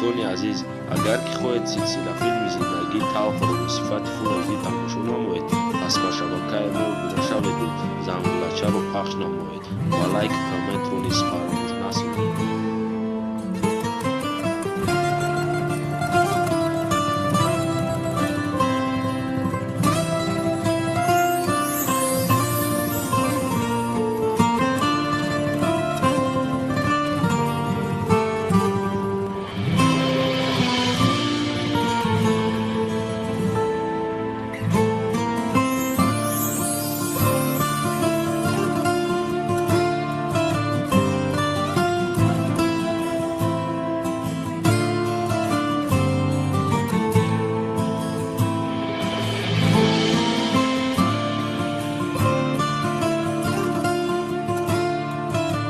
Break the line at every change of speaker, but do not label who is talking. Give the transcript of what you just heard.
Дӯстони азиз, агар ки хоҳед силсилафилми зиндагии талхро бо сифати Full HD тамошо намоед, пас ба шабакаи мо обуна шаведу зангулачаро пахш намоед ва лайку комментро низ фаромӯш насозед.